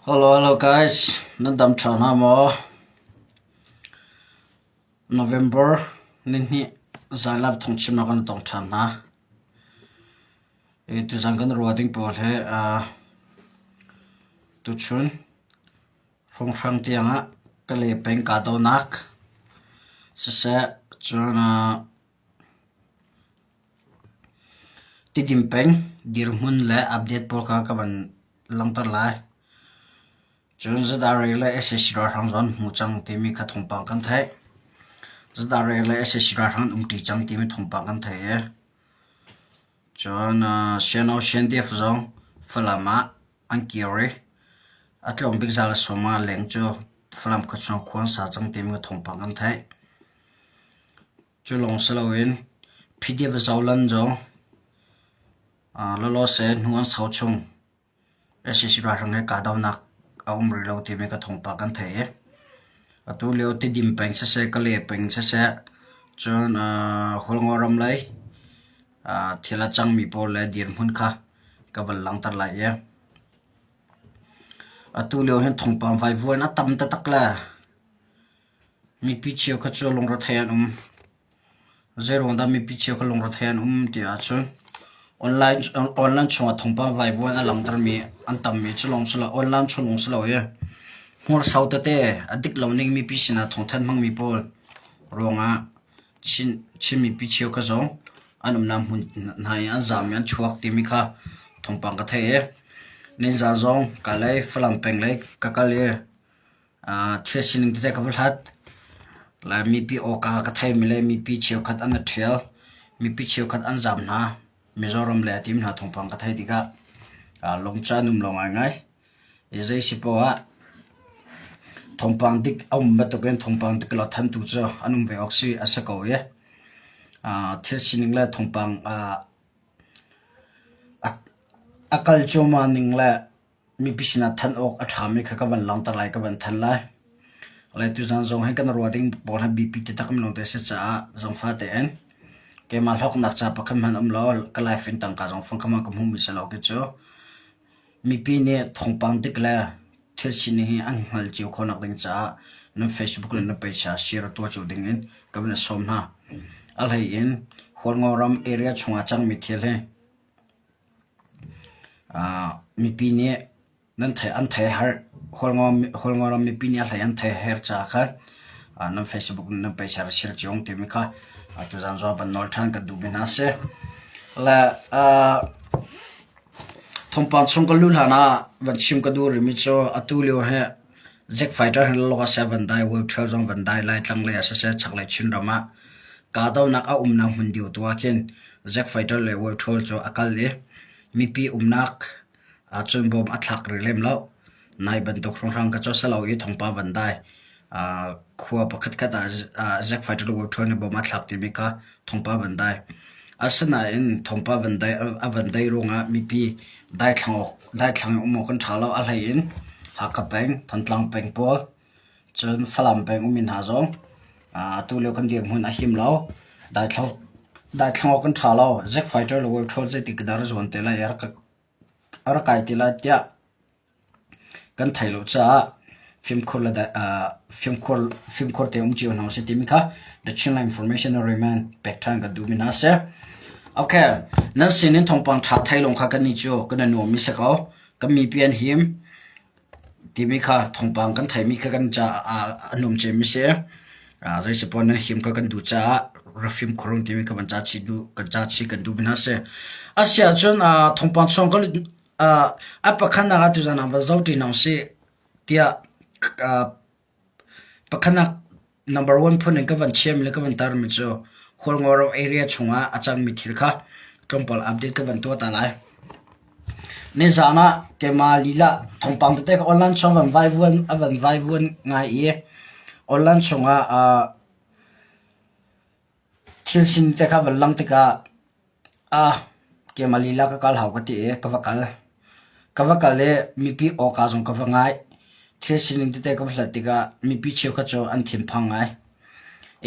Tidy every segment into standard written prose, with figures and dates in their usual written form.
Hello, hello guys. Nan dam ṭha hna maw? November nihnih zanlap thawngchimnak kan tong ṭhan hna. I tuzan kan ruah ding pawl hi uh, tuchun hrawnghrang tiangah ka le peng kahdohnak siseh cun uh, Tidim peng dirhmun le update pawl kha ka van langhter lai. Cun ZRA le sac ralhrang zong an hmu cang timi kha thawngpang kan theih. ZRA le sac ralhrang an umṭi cang timi thawngpang kan theih i cun CNO CNDF zong Falam ah an kir i a tlawm bik zal a sawm ah leng cu Falam khuachung khua an sa cang timi kha thawngpang kan theih. Cu lawng si loin PDF Zoland zong lawlawse hnu an sau chung sac ralhrang he kahdohnak a um rih lo timi ka thawngpang kan theih i atu lio Tidim peng siseh, Kale peng siseh, cun Hualngo ram lei thil a cangmi pawl le dirhmun kha ka van langhter lai i atu lio hin thawngpang vaivuan a tam taktak le Mipi cheukhat cu lungrethei an um. Zeiruang dah mipi cheukhat lungrethei an um ti ahcun online online chungah thawngpang vaivuan a langhtermi an tammi cu lawng si lo online chung lawng si lo i hmursau tete a dik lo ning mipi sinah thawngthanh hmangmi pawl ruangah Chin Chin mipi cheukhat zong an umnak hmun hna i an zaam i an chuak timi kha thawngpang ka theih i nizaan zong Kalay Falam peng lei ka kal i Thil sining tete ka va hlat. Mipi awka ka theimi le mipi cheukhat an i ṭhial. Mipi cheukhat an zaam hna. Mizoram le a tim hna thawngpang ka theih tikah lungca an um lo ngaingai. Zei si poah ah thawngpang dik a um bantukin thawngpang dik lo thantu cu an um ve awk si a si ko i thil sining le thawngpang a kal cuahmah ning le mipi sinah thanh awk a ṭhami kha ka van langhter lai, ka van thanh lai. Lai tuzan zong hi kan ruah ding pawl hi biapi taktak mi lawngte a si caah zangfah tein keimah hlawknak ca pakhat hmanh um lo, ka life in tangka zong fang kha ka hmuhmi si lo khi cu mipi nih thawngpang dik le thil sining hi an hngal cio khawhnak ding caah nan Facebook le nan page ah share tuah cio ding in ka van sawm hna. A hlei in Hualngo ram area chungah cangmi thil hi Mipi nih nan theih an theih har Hualngo ram mipi nih a hlei an theih her caah khan nan Facebook in nan pei a share cio timi kha tuzaan zong ah van nawl ṭhan kan duhmi hna a si. Le thawngpang chung ka luh hlan ah van chim ka duh rihmi cu atu lio hi Zack fighter hin lawk ah seh van dai, World Trail zong van dai lai, tlanglei ah siseh chaklei Chinram ah kahdohnak a umnak hmun deu tu ah khin Zack fighter le World Trail cu a kal i mipi umnak ahcun bom a thlak rih lem lo. Nai bantuk hrawnghrang ka cu a si lo i thawngpang van dai. Khua pakhatkhat ah Zack fighter le World Trail nih bom a thlak timi kha thawngpang van dai. Asinain thawngpang van dai a van dai ruangah mipi daithlang awk daithlang in um awk kan ṭha lo. A hlei in Hakha peng, Thantlang peng pawl, cun Falam peng ummi hna zong atu lio kan dirhmun a him lo. Daithlang daithlang awk kan ṭha lo. Zack fighter le World Ṭhawl zeitik dah ra zuan te lai i a rak kai ti lai tiah kan theih lo caah fimkhur le fimkhur fimkhur te um cio hna usih timi kha the Chinland Information Remain pek ṭhan kan duhmi hna a si. Okay, nan sinin thawngpang ṭha thei lawng kha kan nih cu kan i nuammi si ko. Kan mipi an him timi kha thawngpang kan theimi kha kan caah a nuam cemmi si. Zeisipawl nan him kha kan duh caah ra fimkhur um timi kha kan ca chih duh kan ca chih kan duhmi hna a si. Asiahcun thawngpang chung kan A pakhatnak ah tuzaan ah va zohṭi hna usih tiah pakhatnak number one phun in ka van chiahmi le ka van tarmi cu Hualngo area chungah a cangmi thil kha tlawmpal update ka van tuah ta lai. Nizaan ah keimah lila thawngpang tete ka online chung van vaivuan a van vaivuan ngai i online chungah thil sining te kha van lang tikah Ah, keimah lila ka kal hau ka ti i ka va kal. Ka va kal i mipi awka zong ka va ngai. Thil sining tete ka va hlat tikah mipi cheukhat cu an thinphang ngai.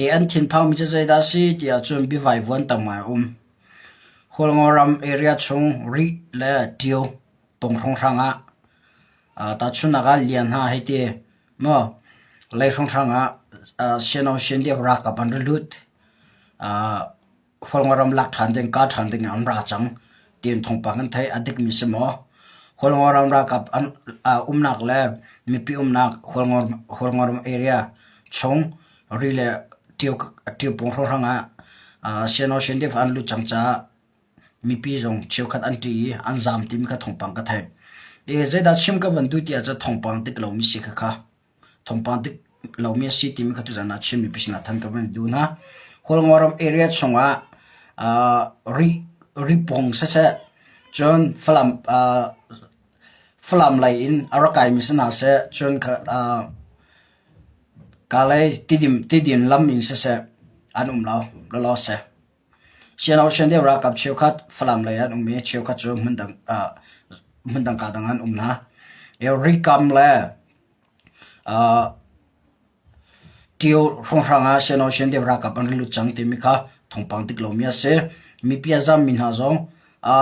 I an thinphangmi cu zeidah a si ti ahcun biavaivuan tam ngai a um. Hualngo ram area chung Rih le Ṭio pawng hrawnghrang ah. Tahchunhnak ah Lian hna hei ti maw lei hrawnghrang ah Siano Siandiak ralkap an ra lut. Hualngoram lak ṭhan ding, kah ṭhan ding an ra cang tiin thawngpang kan theih. A dikmi si maw? Hualngoram ralkap an umnak le mipi umnak Hualngoram area chung ri le ṭiopung hrawnghrang ah Siano Siandiak an lut cang caah mipi zong cheukhat an ṭih i an zaam timi kha thawngpang ka theih. Zeidah chim ka van duh ti ahcun thawngpang dik lomi si khakha. Thawngpang dik lomi a si timi kha tuzan ah Chin mipi sinah than ka van duh hna. Hualngoram area chungah ri ripong siseh cun Falam Falam lei in a rak kaimi si hna seh cun Kalay Tidim Tidim lam in siseh an um lo lawlaw seh. Sian deuh ralkap cheukhat Falam lei an um i cheukhat cu hmundang hmundang kaa dang an um hna. Rikam le Ṭio hrawnghrang ah Sian deuh ralkap an lut cang timi kha thawngpang dik lomi a si. Mipi a zammi hna zong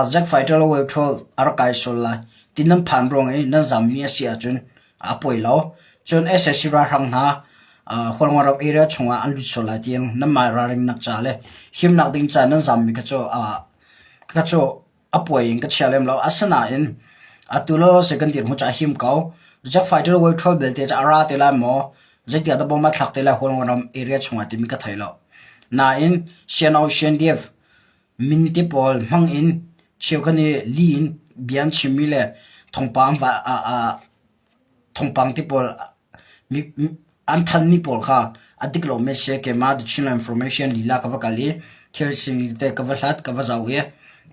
Zack Fighter le Wave 12 a rak kai sual lai ti nan phan ruang i nan zammi a si ahcun a poi lo. Cun sac ralhrang hna Hualngoram area chungah an lut sual lai tiang nanmah ralringnak ca le himnak ding ca nan zammi kha cu kha cu a puai in ka chia lem lo. Asinain atu lo se kan dirhmun cu a him ko. Jet fighter wave 12 belte cu a ra te lai maw? Zeitiah dah bom a thlak te lai Hualngoram area chungah timi ka thei lo. Nain CNO CNDF min te pawl hmang in cheukhat nih li in bia an chimmi le thawngpang va thawngpang te pawl an thanmi pawl kha a dik lomi a si. Keimah The Chinland Information lila ka va kal i thil sining tete ka va hlat ka va zoh i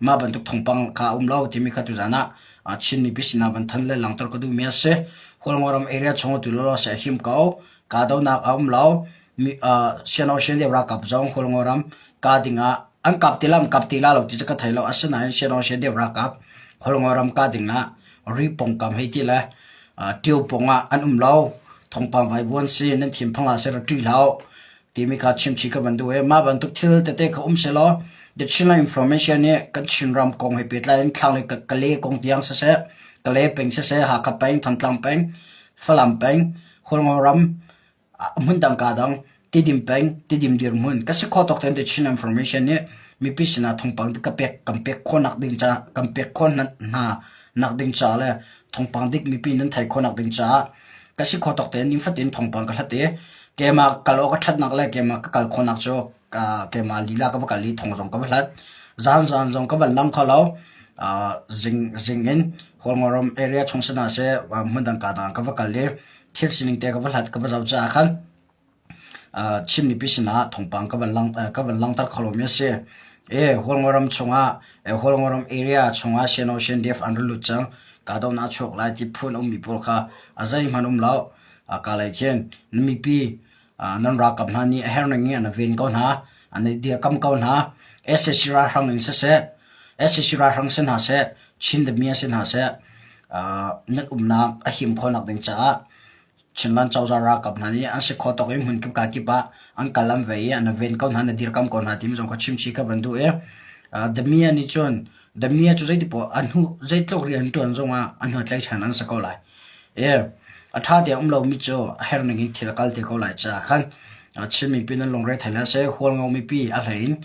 mah bantuk thawngpang kha a um lo timi kha tuzan ah Chin mipi sinah van than le langhter ka duhmi a si. Hualngoram area chung tu lawlaw seh a him ko. Kahdohnak a um lo. Sian ralkap zong Hualngoram kah ding ah an kap ti la an kap ti la lo ti cu ka thei lo. Asinain Sian ralkap Hualngoram kah ding ah ri pawngkam hei ti le ṭio pawng ah an um lo. Thawngpang vaivuan si nan thin phang ah seh ṭih hlah timi kha chimchih ka van duh i mah bantuk thil tete kha um sehlaw The Chinland Information nih kan Chinram kong he pehtlai in thlanglei Kale kong tiang siseh, Kale peng siseh, Hakha peng, Thantlang peng, Falam peng, Hualngoram hmundang kaa dang Tidim peng, Tidim dirhmun ka si khawh tawk tein The Chin Information nih mipi sinah thawngpang ka pek kan pek khawhnak ding ca kan pek khawh hna nak ding ca le thawngpang dik mipi nan theih khawhnak ding caah ka si khawh tawk tein nifatin thawngpang ka hlat i keimah kal awk a ṭhatnak le keimah ka kal khawhnak cu keimah lila ka va kal i thawng zong ka va hlat. Zan zan zong ka van lang kho lo. Zing zing in Hualngoram area chung si hna seh hmundang kaa dang ka va kal i thil sining te ka va hlat ka va zoh caah khan Chin mipi sinah thawngpang ka van lang ka van langhter kho lomi a si. E Hualngoram chungah Hualngoram area chungah CNO CNDF an ra lut cang. Kahdohnak a chuak lai ti phun a ummi pawl kha a zeihmanh um lo. Ka lei khin na mipi nan ralkap hna nih a herh ning in an ven ko hna, an i dirkamh ko hna. Sac ralhrang in siseh, sac ralhrang si hna seh, Chin dami si hna seh, nan umnak a him khawhnak ding caah Chinland cozah ralkap hna nih an si khawh tawk in hmunkip kakip ah an kal an vei i an ven ko hna, an dirkamh ko hna timi zong kha chimchih ka van duh i Damia nih cun Damia cu zeiti poah a hnu zeitluk rian ṭuan zongah a hnu tlaihchan an si ko lai. I a ṭha te um lomi cu a herh ning in thil a kal te ko lai caah khan Chin mipi nan lungre thei hlah seh, Hualngo mipi a hlei in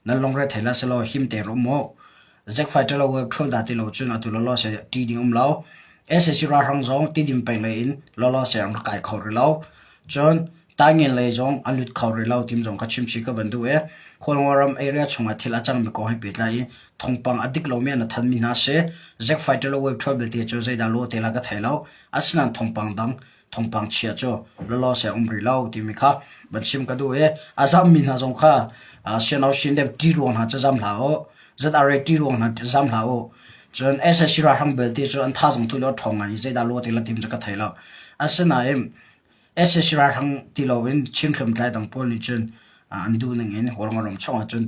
nan lungre thei hlah sehlaw him tein um u. Zack fighter lo web ṭhawl dah ti lo cun atu lawlaw seh ṭih ding um lo. Sac ralhrang zong Tidim peng lei in lawlaw seh an rak kai kho rih lo. Cun Taingen lei zong an lut kho rih lo tim zong ka chimchih ka van duh i Khualngoram area chungah thil a cangmi kong he pehtlai i thawngpang a dik lomi an thanmi hna si. Zack fighter lo web ṭhawl belte cu zeidah law te la ka thei lo. Asinain thawngpang dang thawngpang chia cu lawlaw seh um rih lo timi kha van chim ka duh i a zammi hna zong kha siano sin deuh ṭi ruang hna cu zam hlah u ZRA ṭi ruang hna zam hlah u cun SAC ralhrang belte cu an thazaang tu lo ṭhawng ngai i zeidah law ti la tim cu ka thei lo asinain SAC ralhrang ti loin Chin hriamtlai dang pawl nih cun an duh ning in Hualngoram chungah cun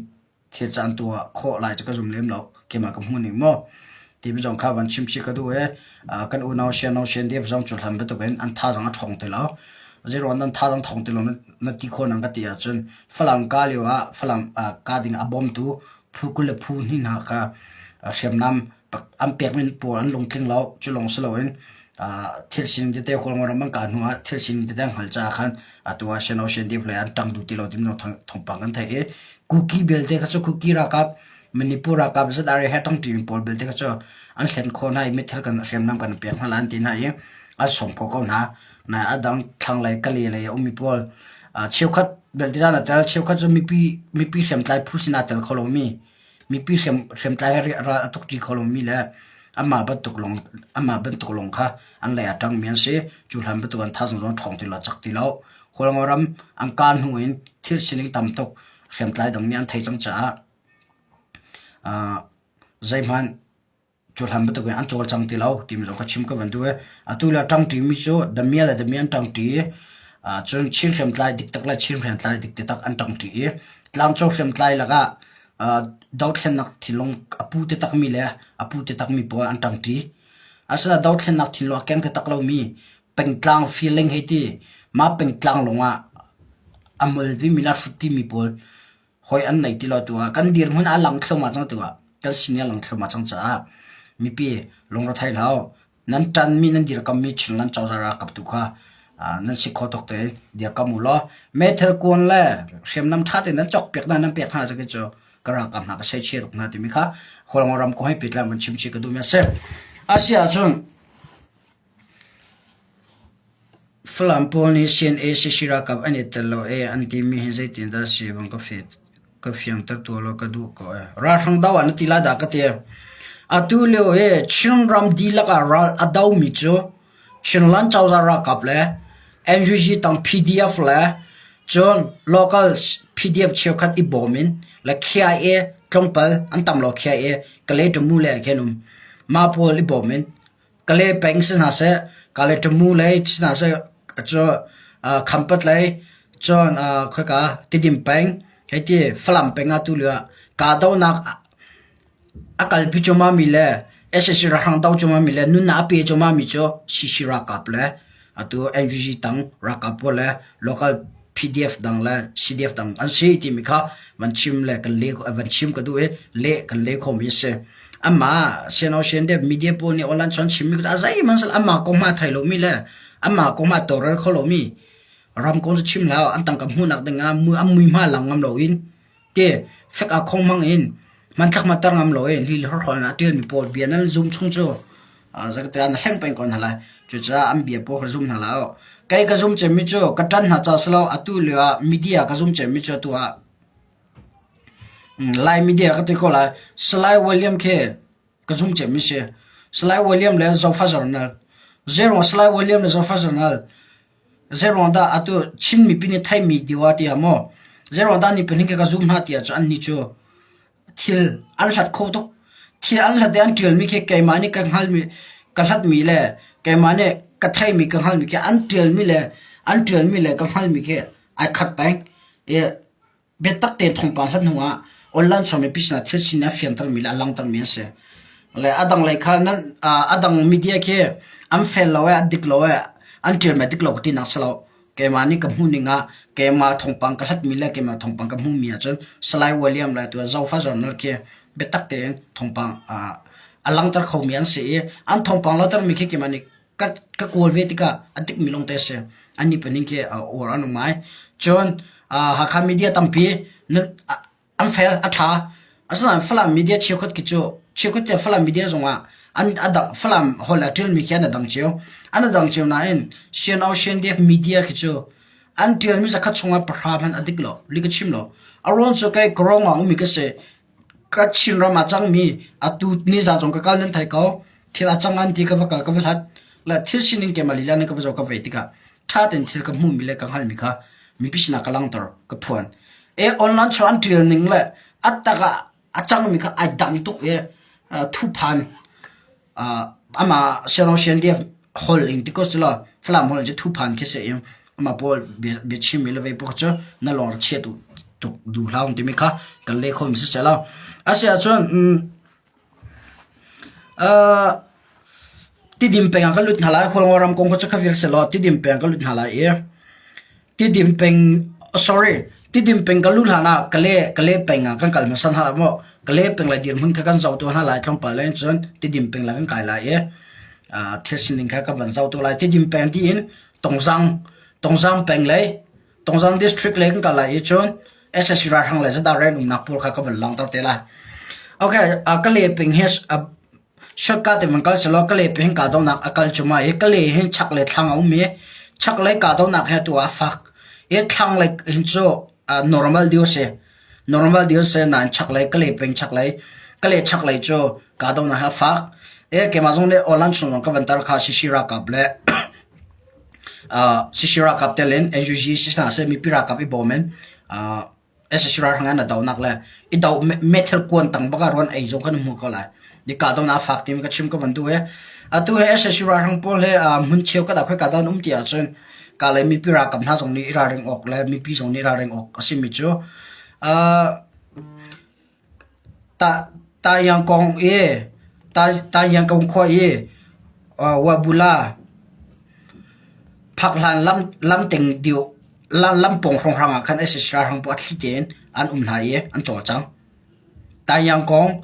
thil caan tuah khawh lai cu ka zum lem lo keimah ka hmu ning maw timi zong kha van chim chih ka duh i kan unau siano sian dev zong cu hlan bantukin an thazaang a ṭhawng ti lo zeiruang nan thazaang thawng ti lo na ti khawh nang ka ti ahcun Falam ka lio ah Falam ka ding a bawmtu phu 20 le phu hnih hna kha hriamnam An pekmi pawl an lungtling lo. Cu lawng si loin thil sining tete Kawlram ram an kah hnu ah thil sining tete an hngalh caah khan atu ah Shan Ocean Deep lei an ṭang duh ti lo timi thawngpang kan theih i Kuki belte kha cu Kuki ralkap Manipur ralkap ZRA he ṭangṭimi pawl belte kha cu an hlen khawh hna i meithal kan hriamnam kan pek hna lai an ti hna i an sawm khawh ko hna. Nai a dang thlanglei Kale lei a ummi pawl cheukhat belte caan a tel cheukhat cu mipi mipi hriamtlai phu sin aa tel kho lomi mipi hriamtlai he ral a tukṭi kho lomi le amah bantuk lawng amah bantuk lawng kha an lei ah ṭangmi an si. Cu hlan bantuk an thazaang zong ṭhawng ti lo cak ti lo. Kawlram ram an kah hnu in thil sining tam tuk hriamtlai dang nih an theih cang caah zeihmanh cu hlan bantuk in an cawlcang ti lo timi zong kha chim ka van duh i atu le ṭangṭimi cu damiah le damiah an ṭangṭi i cun Chin hriamtlai diktak le Chin hriamtlai dik taktak an ṭangṭi i tlangco hriamtlai lakah dothlennak thinlung a pu taktakmi le a pu taktakmi pawl an ṭangṭi. Asinain dothlennak thinlung a keng taktak lomi pengtlang feeling hei ti mah pengtlang lawngah a molvimi le a hrutpimi pawl hawi an nei ti lo tu ah kan dirhmun a lang thluahmah cang tu ah kan sin a lang thluahmah cang caah mipi lungrethei hlah u. Nan ṭanmi nan dirkammi Chinland cozah ralkap tu kha nan si kho tuk tein dirkam u law meithal kuan le hriamnam ṭha tein nan cawkpiak hna nan pek hna cu cu ka ralkap hna ka seihchia tuk hna timi kha Kawlram ram kong he pehtlai van chim chih ka duhmi a si. Asi ahcun Falam pawl nih CNA ralkap an i tel lo ee an timi hi zeitindah a si vang ka fiangter tuah law ka duh ko ee. Ralhrang do ah na ti lai dah ka ti. Atu lio hi Chinram dihlak ah ral a domi cu Chinland cozah ralkap le NUG tang PDF le cun local PDF cheukhat i bawm in le KIA tlawmpal an tam lo KIA Kalay Tamu le khin um. Mah pawl i bawm in Kale peng si hna seh, Kale Tamu lei si hna seh, cu Khampat lei, cun khoika Tidim peng, hei ti Falam peng ah tu lio ah kahdohnak a kalpi cuahmahmi le sac ralhrang do cuahmahmi le nunnak a pe cuahmahmi cu CC ralkap le atu NVG tang ralkap pawl le local PDF dang le CDF dang an si timi kha van chim le kan le van chim ka duh i leh kan le khomi a si. Amah siano sian deuh media pawl nih online chuan chimmi a zeihmanh sal amah kong hmah thei lomi le amah kong hmah tawlrel kho lomi ram kong cu chim hlah an tangka hmuhnak ding ah an mui hma lang ngam loin Te fek ah khong hmang in hmanthlak ma tar ngam lo i li le horhol in a ṭialmi pawl bia nan zum chung cu zakte ah na hleng peng ko hna lai. Cucaah an bia pawl kha zum hna hlah u. Kei ka zum cemmi cu ka ṭan hna ca si lo atu lio ah media ka zum cemmi cu atu ah Lai media ka ti ko lai. Salai William khi ka zum cemmi si. Salai William le Zofa Journal. Zeiruang Salai William le Zofa Journal Zeiruang dah atu Chin mipi nih theimi diwa tiah maw zeiruang dah ni pahnih ka zum hna tiah cu annih cu thil an hlat kho tuk. Thil an hlat i an ṭialmi khi keimah nih ka hngalmi ka hlatmi le keimah nih ka theimi ka hngalmi khi an ṭialmi le an ṭialmi le ka hngalmi khi ai khat peng. I biatak tein thawngpang hlat hnu ah online chung mipi sinah thil sin a fiantermi le a langhtermi an si. Le a dang lei kha nan a dang media khi an fel lo i a dik lo i an ṭialmi a dik lo ka tinak si lo. Keimah nih ka hmuh ning ah keimah thawngpang ka hlatmi le keimah thawngpang ka hmuhmi ahcun Salai William le tu Zofa Journal khi biatak tein thawngpang a langhter khomi an si i an thawngpang langhtermi khi keimah nih ka ka kawl ve tikah a dikmi lawngte a si. Annih pahnih khi uar an um ngai. Cun Hakha media tampi an fel, a ṭha. Asinain Falam media cheukhat khi cu cheukhat tiah Falam media zongah an a dang Falam holh a ṭialmi khi an a dang cio. An a dang cio nain Sian Siandek media khi cu an ṭialmi zakhat chungah pahra hmanh a dik lo, li ka chim lo. A ruang cu kei Kawrong ah ummi ka si. Ka Chinram ah cangmi atu nizaan zong ka kal nan thei ko. Thil a cang an ti ka va kal ka va hlat. Le thil sining keimah lila nih ka va zoh ka vei tikah ṭha tein thil ka hmuhmi le ka hngalhmi kha mipi sinah ka langhter, ka phuan. E online chung an ṭial ning le a tak ah a cangmi kha ai dang tuk i thuphan amah Siano CNDF holh in ti ko sila Falam holh in cu thuphan khi si i amah pawl bia chimmi le vei pawl cu na lawng ra chia tuk duh hlah timi kha kan leh khomi si seh law. Asi ahcun Tidim peng ah ka lut hna lai. Khualngo ram kong kha cu kha vial si law Tidim peng ka lut hna lai i Tidim peng sorry Tidim peng ka luh hlan ah Kale Kale peng ah kan kal hmasa hna maw. Kale peng le dirhmun kha kan zoh tu hna lai tlawmpal in cun Tidim peng le kan kai lai i thil sining kha kan van zoh tu lai. Tidim peng tiin Tongzang Tongzang peng lei Tongzang district lei kan kal lai i cun SSC ralhrang le zadah rian umnak pawl kha ka van langhter te lai. Okay, Kale peng hi Shortcut in van kal selaw Kale peng hin kahdohnak a kal cuma i Kale hin chak le thlang a um i chaklei kahdohnak hi atu ah a fak i thlanglei hin cu normal deuh a si. Normal deuh a si nain chaklei Kale peng chaklei Kale chaklei cu kahdohnak hi a fak. I keimah zong nih online chung zong ka van tar kha CC ralkap le CC ralkap tel in NUG si hna seh mipi ralkap i bawm in SSC ralhrang in a donak le i do meithal kuan tang bak ah ruan ei zong kan hmu ko lai. Ni ka donak fak timi ka chim ka van duh i atu he SSC ralhrang pawl he hmun cheu ka dah khoi ka dan um ti ahcun ka le mipi ralkap hna zong nih i ralring awk le mipi zong nih i ralring awk a simi cu Tayangkong i Tayangkong khua i Wabula phakhlan lamteng deuh lampawng hrawnghrang ah khan sac ralhrang pawl a thli tein an um hna i an cawlcang. Tayangkong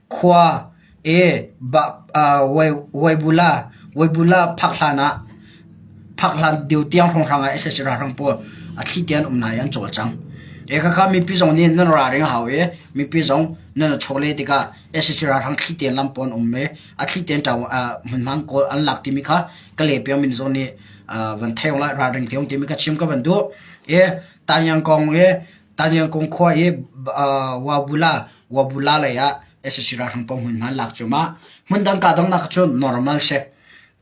khua i Waibula phakhlan ah phakhlan deuh tiang hrawnghrang ah sac ralhrang pawl a thli tein an um hna i an cawlcang. Khakha mipi zong nih nan ralring a hau i mipi zong nan i chawleh tikah sac ralhrang thli tein lam pawl an um i a thli tein hmunhma an kawl an lak timi kha ka le piang min zong nih van thei lai ralring te timi ka chim ka van duh. I Tanyangkong i Tanyangkong khua i Wabula Wabula lei ah sac ralhrang pawl hmunhma an lak cuahmah. Hmundang ka dongnak cun normal si.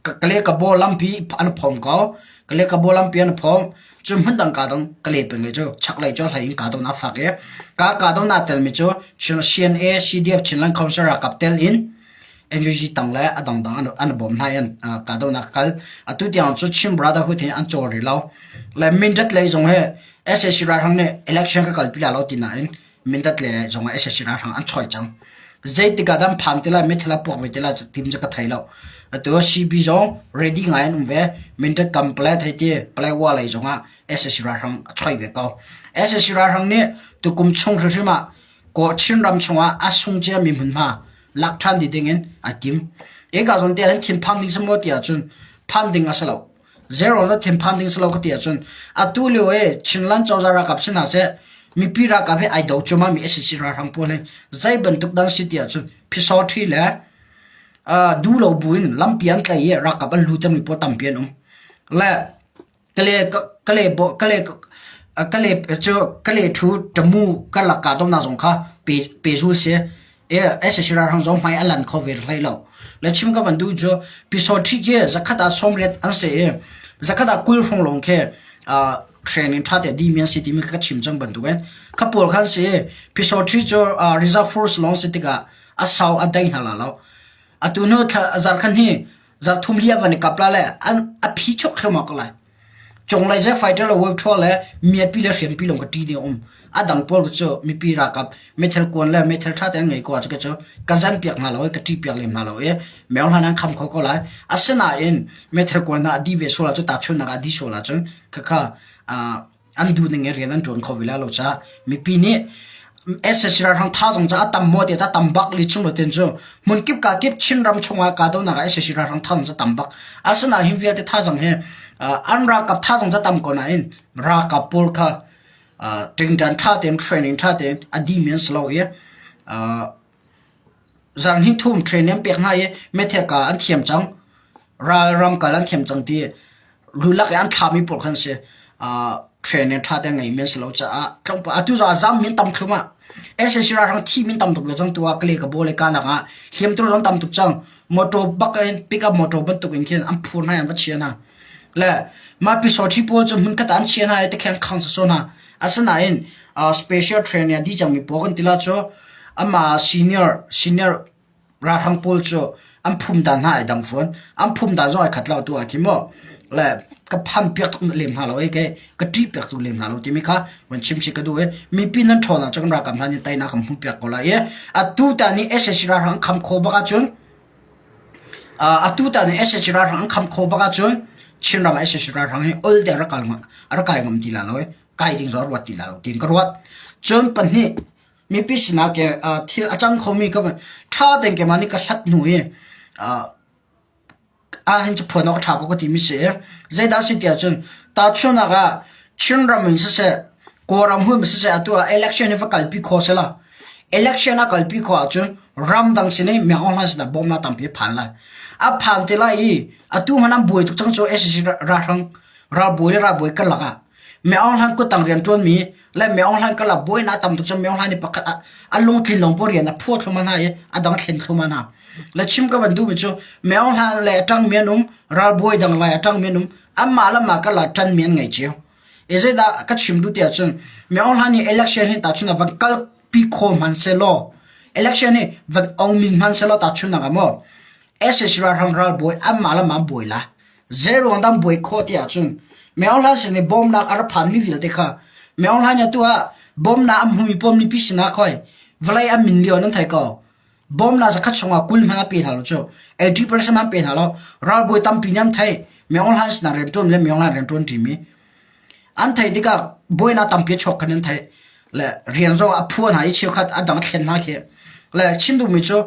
Kale ka baw lampi an phom ko. Kale ka baw lampi an phom. Cun hmundang ka dong kale peng le cu chaklei cu hlei in ka don a fak i ka ka don na telmi cu CNA CDF Chinland Council ralkap tel in NUG tang le a dangdang an bawm hna i an kahdohnak kal. Atu tiang cu Chin Brotherhood hi an cawl rih lo. Le Mindat lei zong hi sac ralhrang nih election ka kalpi lai lo ti nain Mindat lei zong ah sac ralhrang an choi cang. Zeitik ah dah an phan ti lai, meithal a puak ve ti lai tim cu ka thei lo. Atu CB zong ready ngai an um ve. Mindat kam Palai thei ti Palaiwa lei zong ah sac ralhrang a choi ve ko. sac ralhrang nih tukum chung hrimhrim ah Chinram chungah a sung ciami hmunhma lak ṭhan dih dingin ai tim. Eka zawn te ahhin thinphang ding si maw ti ahcun phan ding a si lo. Zero na thinphan ding si lo ka ti ahcun atu lio i Chinland cozah ralkap si hna seh mipi ralkap he ai do cuahmah mi sac ralhrang pawl hi zei bantuk dang si ti ahcun phisawṭhi le duh lo buin lampi an tlaih i ralkap an lut mi pawl tampi an um. Le Kale thu ṭamu karlak kahdohnak zong kha pehzul si. Sac ralhrang zong hmai a lan kho ve hlei lo. Le chim ka van duh cu Pyisawṭhi khi zakhat ah 80 an si i zakhat ah 20 hrawng lawng khi training ṭha te dihmi an si timi kha ka chim cang bantukin kha pawl kha an si i Pyisawṭhi cu reserve force lawng si tikah a sau a dai hna la lo. Atu hnu zarkhan hi zarthum li a van i kap la le an a phi chok thluahmah ko lai. Cunglei ze fighter le web thua le miapi le hriampi lawng ka ṭi ding a um. A dang pawl cu mipi ralkap meithal kuan le meithal ṭha te an ngei ko ah cu cu ka zan piak hna lo i ka ṭi piak lem hna lo i meo hlan an kham kho ko lai. Asinain meithal kuan hna a di ve sual ahcun tahchunhnak ah a di sual ahcun khakha an duh ning in rian an ṭuan kho ve lai lo caah mipi nih SSC ralhrang thazaang cu a tam maw ti a tam bak li chung lo tin cu hmun kip ka kip Chinram chungah kahdohnak ah SSC ralhrang thazaang cu tam bak. Asinain hi vialte thazaang hi an ralkap thazaang cu tam ko nain ralkap pawl kha ṭingṭan ṭha tein training ṭha tein a dihmi an si lo i Zarhhnih thum training an pek hna i meithal ka an thiam cang. Ralram kal an thiam cang ti lulak i an thlami pawl khan si. Training ṭha te ngeimi an si lo caah tlawmpal atu zong ah zam min tam thlum ah sac ralhrang thi min tam tuk ve cang tu ah kale ka baw le ka lak ah hliamtur zong tam tuk cang. Motor bak in pick up motor bantuk in khin an phur hna i an va chia hna. Le mah pisawṭhi pawl cu hmunkhat ah an chia hna i tikhian khang sawsawh hna. Asinain special training a dih cangmi pawl kan ti la cu Amah senior senior ralhrang pawl cu an phum dan hna ai dang fawn. An phum dan zong ai khat lo tu ah khi maw le ka phan piak tuk lem hna lo ei ke ka ṭih piak tuk lem hna lo timi kha van chim si ka duh i mipi nan ṭhawn ahcun kan ralkap hna nih teinak kan hmuh piak ko lai i atu ta nih sac ralhrang kham kho bak ahcun atu ta nih sac ralhrang an kham kho bak ahcun Chinram ah sac ralhrang hi ol te rak kal rak kai ngam ti la lo i kai ding zong ruat ti la lo tiin ka ruat. Cun pahnih. Mipi sinah ke thil a cang khomi ka ṭha tein keimah nih ka hlat hnu i ahhin cu phuan awk a ṭha ko ka timi si i zeidah a si tiah cun tahchunhnak ah Chinram in siseh Kawlram hmun siseh atu ah election hi va kalpi khawh sehla election a kalpi khawh ahcun ramdang sin i Myanmar online sinah bawmhnak tampi a phan lai. A phan te lai i atu hmanh an buai tuk cang cu sac ralhrang ralbawi le ralbawi karlak ah Myanmar hlan kuttang rianṭuanmi le Myanmar hlan karlak buainak tam tuk cang Myanmar hlan i pakhat a lungtlin lawng pawl rian a phuah thluahmah hna i a dang a thlen thluahmah hna. Le chim ka van duhmi cu Myanmar hlan le a ṭangmi an um, ralbawi dang lai a ṭangmi an um, anmah le anmah karlak ṭanmi an ngei cio. I zeidah ka chim duh tiah cun Myanmar hlan i election hi tahchun ah van kalpi kho hmanh sehlaw election hi van ong min hmanh sehlaw tahchunhnak ah maw sac ralhrang ralbawi anmah le anmah an buai lai. Zeiruang dah an buai khawh ti ahcun Myo Hla sin i bawmnak a ra phanmi vialte kha Myo Hla nih atu ah bawmnak an hmumi pawl mipi sinah khoi vawlei an min lio nan thei ko. Bawmnak zakhat chungah 20 hmanh a pe hna lo cu. 80% hmanh pe hna lo. Ralbawi tampi nih an thei. Myo Hla sinah rianṭuan le Myo Hla rianṭuan ṭimi. An theih tikah buainak tampi a chuak khan an theih. Le rian zong a phuah hna i cheukhat a dang a thlen hna khi. Le chim duhmi cu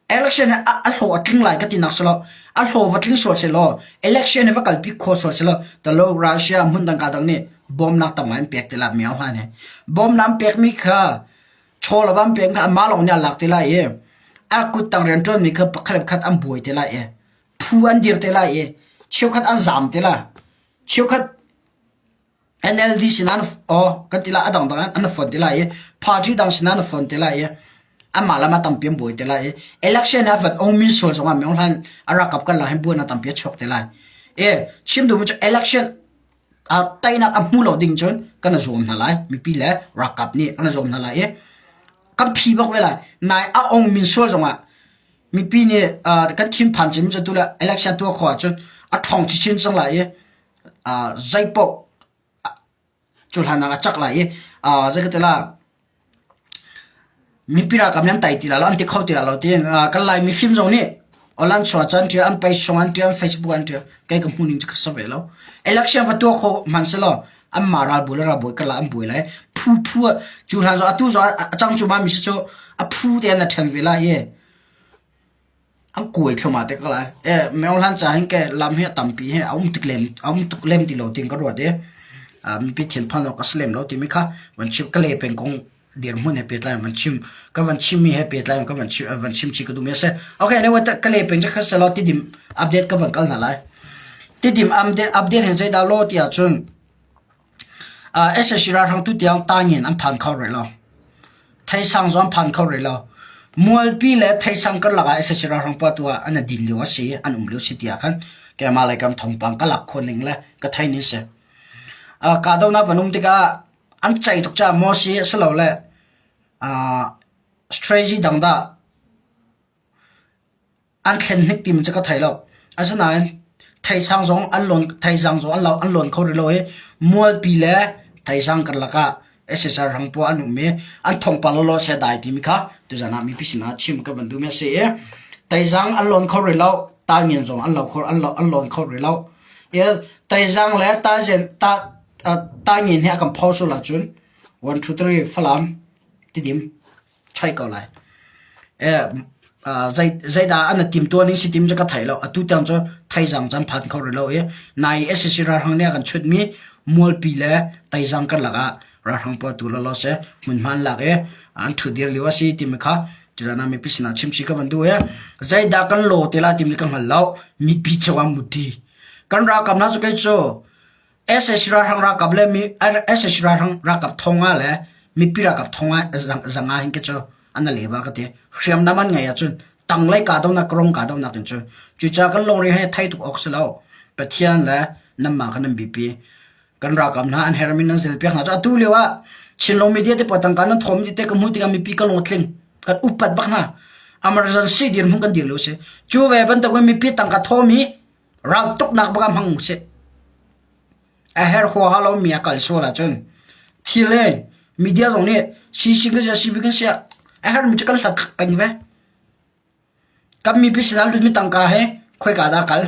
Election a hlawh a tling lai ka tinak si lo. A hlawh va tling sual sehlaw, election hi va kalpi kho sual sehlaw, talo Russia hmundang ka dang nih bawmnak tam ngai an pek te lai miau hlan he. Bawmnak an pekmi kha chaw le va an pek kha amah lawng nih a lak te lai i a kuttang rianṭuanmi kha pakhat le pakhat an buai te lai i phu an dir te lai i cheukhat an zaam te lai. Cheukhat NLD sinah na aw kan ti lai a dangdang an fon te lai i party dang sinah na fon te lai i anmah le mah tampi an buai te lai i election ah van ong min sual zongah Myo Hlan a rakap kan la hin buainak tampi a chuak te lai. E chim duhmi cu election a teinak a hmu lo ding cun kan zuam hna lai mipi le rakap nih kan zuam hna lai i kan phi bak ve lai. Nai a ong min sual zongah mipi nih kan thinphan cim cu tu le election tuah khawh ahcun a ṭhawng chinchin cang lai i zeipaoh cu hlan ah a cak lai i zei ka ti la mipi ralkap nih an tai ti lai lo an ti kho ti lai lo tiin kan Lai mifim zong nih online chuah cu an ṭial an page chung an ṭial Facebook an ṭial kei ka hmuh ning cu ka sa ve lo. Election va tuah kho hmanh selaw anmah ralbawi le ralbawi karlak an buai lai phu phu cu hlan zong atu zong a cang cuahmah mi si cu a phu te an ṭhen ve lai i An kuai thluahmah te ko lai. Eh, meo hlan ca hin ke lam hi a tampi hi a um tuk lem a um tuk lem ti lo tiin ka ruat i mipi thinphan awk a si lem lo timi kha van chim ka le peng kong dirhmun he pehtlai van chim ka van chimmi he pehtlai ka van chim van chim chi ka duhmi a si. Okay, anyway, ka le peng cu kha selaw tidim update ka van kal hna lai. Tidim update update hin zeidah law ti ahcun Sac ralhrang tutiang tangin an phan kho rih lo. Theisang zong an phan kho rih lo. Mualpi le Theisang karlak ah sac ralhrang pawl tu ah an i din lio a si, an um lio si tiah khan keimah lei kam thawngpang ka lak khawh ning le ka theih ning si. Kahdohnak van um tikah an ceih tuk caah maw si asilole strategy dang dah An thlen hnik timi cu ka thei lo. Asinain Theisang zong an lawn Theisang zong an lo an lawn kho rih lo i Mualpi le Theisang karlak ah SSR rangpua an um i an thawngpang lawlaw seh dai timi kha tuzan ah mipi sinah chim ka van duhmi a si i Teizang an lawn kho rih lo, Taingen zong an lo kho an lo an lawn kho rih lo. I Teizang le Tazen ta Taingen hi a kan pho sul ahcun 1 2 3 Falam Tidim choi ko lai. Zeidah an i timtuah ning si tim cu ka thei lo. Atu tiang cu Thaizang cu an phan kho rih lo i nai sac ralhrang nih a kan chutmi Mualpi le Teizang karlak ah ralhrang pawl tu lawlaw seh hmunhma an lak i an ṭhutdir lio a si timi kha tuzan ah mipi sinah chimchih ka van duh i zeidah kan law te lai timi ka hngal lo. Mipi cungah muṭi. Kan ralkap hna cu kei cu Sac ralhrang ralkap le mi sac ralhrang ralkap thong ah le mipi ralkap thong ah zanga hin ke cu an le ba ka ti. Hriamnam an ngei ahcun tanglei kahdohnak karong kahdohnak in cu cucaah kan lungre he thei tuk awk si lo. Pathian le nanmah kha nan biapi. Kan ralkap hna an hermi nan zelpiak hna cu atu lio ah Chinlung media te pawl tangka nan thawm ti te ka hmuh tikah mipi ka lung a tling. Kan upat bak hna. Emergency dirhmun kan dir lo si. Cu ve bantuk in mipi tangka thawm hi Ral tuknak bak ah hmang usih. A her huaha lomi a kal sual ahcun thil le media zong nih CC kan siah CB kan siah a hermi cu kan hlat peng ve. Kan mipi sinah lutmi tangka he khoika dah kal?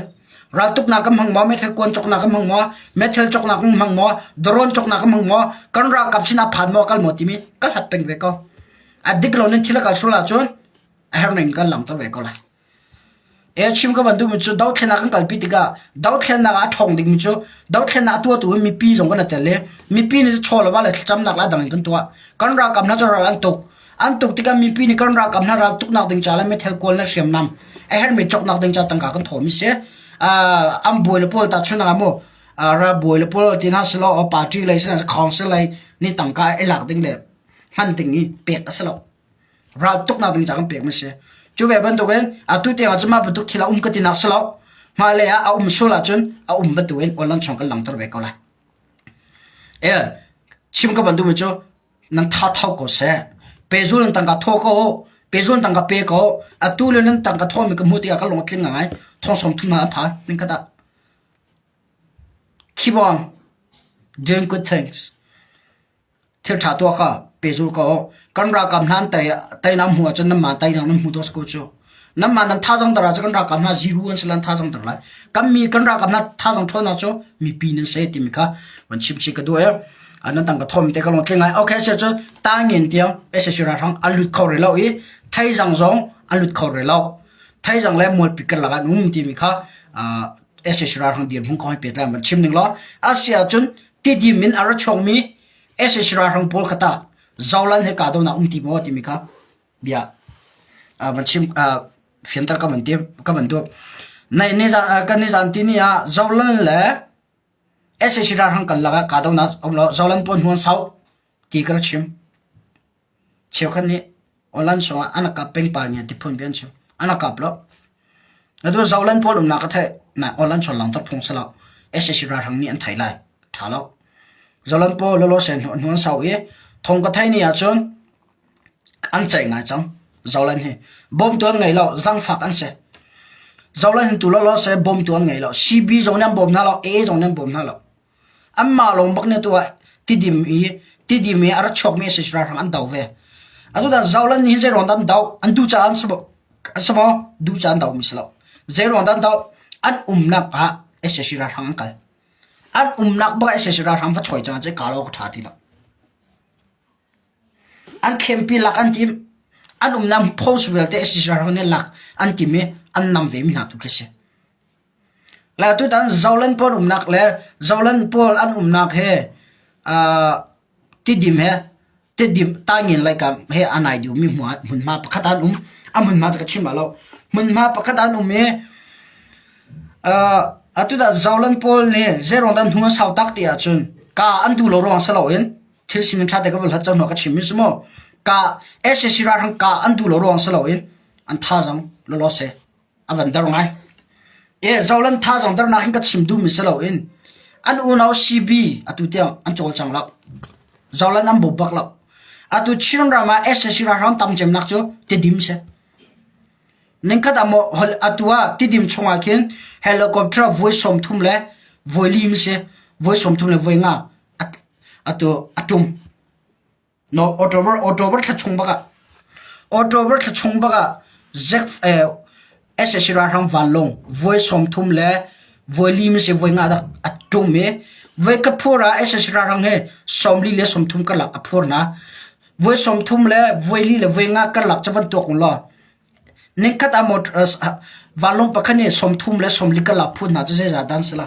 Raltuknak kan hmang maw, meithal kuan cawknak kan hmang maw, meithal cawknak kan hmang maw, drone cawknak kan hmang maw, kan ralkap sinah phan maw kal maw timi kan hlat peng ve ko. A dik lo nan thil a kal sual ahcun a herh ning kan langhter ve ko lai. E chim ka van duhmi cu dothlennak kan kalpi tikah dothlennak ah a ṭhawng dingmi cu dothlennak a tuahtu hi mipi zong kan i tel i mipi nih chaw le va le thlacamnak le a dang in kan tuah. Kan ralkap hna cu ral an tuk. An tuk tikah mipi nih kan ralkap hna ral tuknak ding ca le meithal kual le hriamnam a herhmi cawknak ding ca tangka kan thawhmi si. Uh, an bawi le pawl tahchunhnak ah mu ral bawi le pawl ti hna selaw party lei si council lei nih tangka i lak ding le hman ding i pek a si lo. Ral tuknak ding ca kan pek mi si. Cu ve bantukin atu tiang ah cun mah bantuk thil a um ka tinak si lo. Hmailei ah a um sual ahcun a um bantukin online chung kan langhter ve ko lai. E chim ka van duhmi cu nan tha tho ko seh. Pezul nan tangka thaw ko pezul nan tangka pe ko atu le nan tangka thawmi ka hmuh tikah ka lung a tling ngai thong som thum hna an phan ning khat ah keep on doing good things Thil ṭha tuah kha pehzul ko. Kan ralkap hna an tei teinak hmu ahcun nanmah teinak nan hmu dawh si ko cu. Nanmah nan thazaang dar ahcun kan ralkap hna ziru an si lai, an thazaang dar lai. Kan mi kan ralkap hna thazaang ṭhawnnak cu mipi nan si timi kha van chim chih ka duh i nan tang ka thawm te ka lung tling ngai. Okay, sia cu tangin tiang SSC ralhrang an lut kho rih lo i theizang zong an lut kho rih lo. Theizang le mualpi karlak an um timi kha SSC ralhrang dirhmun kong he pehtlai van chim ning law a si ahcun Tidim in a ra chuakmi sac ralhrang pawl kha tah Zolan he kahdohnak um ti maw timi kha bia van chim fianter ka van tim ka van duh. Nai nizan kan nizan tini ah Zolan le sac ralhrang kan lakah kahdohnak um lo Zolan pawl hnuan sau ti ka ra chim. Cheukhat nih online chungah an kap peng pa nih ti phun an chim. An kap lo. Atu Zoland pawl umnak ka theih na online chon lang tar phung salo. SAC ralhrang nih an thei lai. Tha lo. Zoland pawl lolo sen hnuan sau i thong ka thei ni ahcun an ceih ngai cang. Zoland hi bom tu an ngei lo zangfak an si. Zoland hin tu lolo se bom tu an ngei lo. CB zong nih an bom hna lo, AA zong nih an bom hna lo. Anmah lawng bak nih atu ah tidim i tidim i a ra chuakmi a si ralhrang an do ve. Atu dah Zoland nih hin zeiruang dah an doh? An duh caah an si an si maw? Duh caah an dohmi si lo. Zeiruang dah an doh? An umnak ah sac ralhrang an kal. An umnak bak ah sac ralhrang va choi cang ah cun kal awk a ṭha ti lo. An khempi lak an tim. An umnak post vialte sac ralhrang nih lak an tim i an nam ve mi hna tu khi si. Le tutan Zoland pawl umnak le Zoland pawl an umnak he uh, Tidim he Tidim Taingen laikam he a nai deuhmi hmunhma pakhat an um. A hmunhma cu ka chim lo. Hmunhma pakhat an um i uh, atu dah Zoland pawl nih zeiruang dah hnu an sau tak ti ahcun ka an duh lo ruang si loin thil sining ṭha te ka vun hlat cang hnu ka chim mi si mu. Ka SAC ralhrang ka an duh lo ruang si loin an thazaang lawlaw se. A van der ngai. E Zolan thazaang dernak hin ka chim duhmi si loin an unau CB atu tiang an cawlcang lo. Zolan an bawm bak lo. Atu Chin ram ah sac ralhrang tam cemnak cu Tidim si. Ningkhat ah maw atu ah Tidim chungah khin helicopter voi 30 le voi lim si, voi 30 le voi nga atu a tum. No October October thla chung bak ah October thla chung bak ah Zack eh, SAC ralhrang vanlawng voi 30 le voi li mi si voi nga dak a tum i voi ka phur ah SAC ralhrang he 40 le 30 karlak a phur na voi 30 le voi li le voi nga karlak ca van tuak law nikhat ah motor vanlawng pakhat nih 30 le 40 karlak phur hna cu zeizah dan si la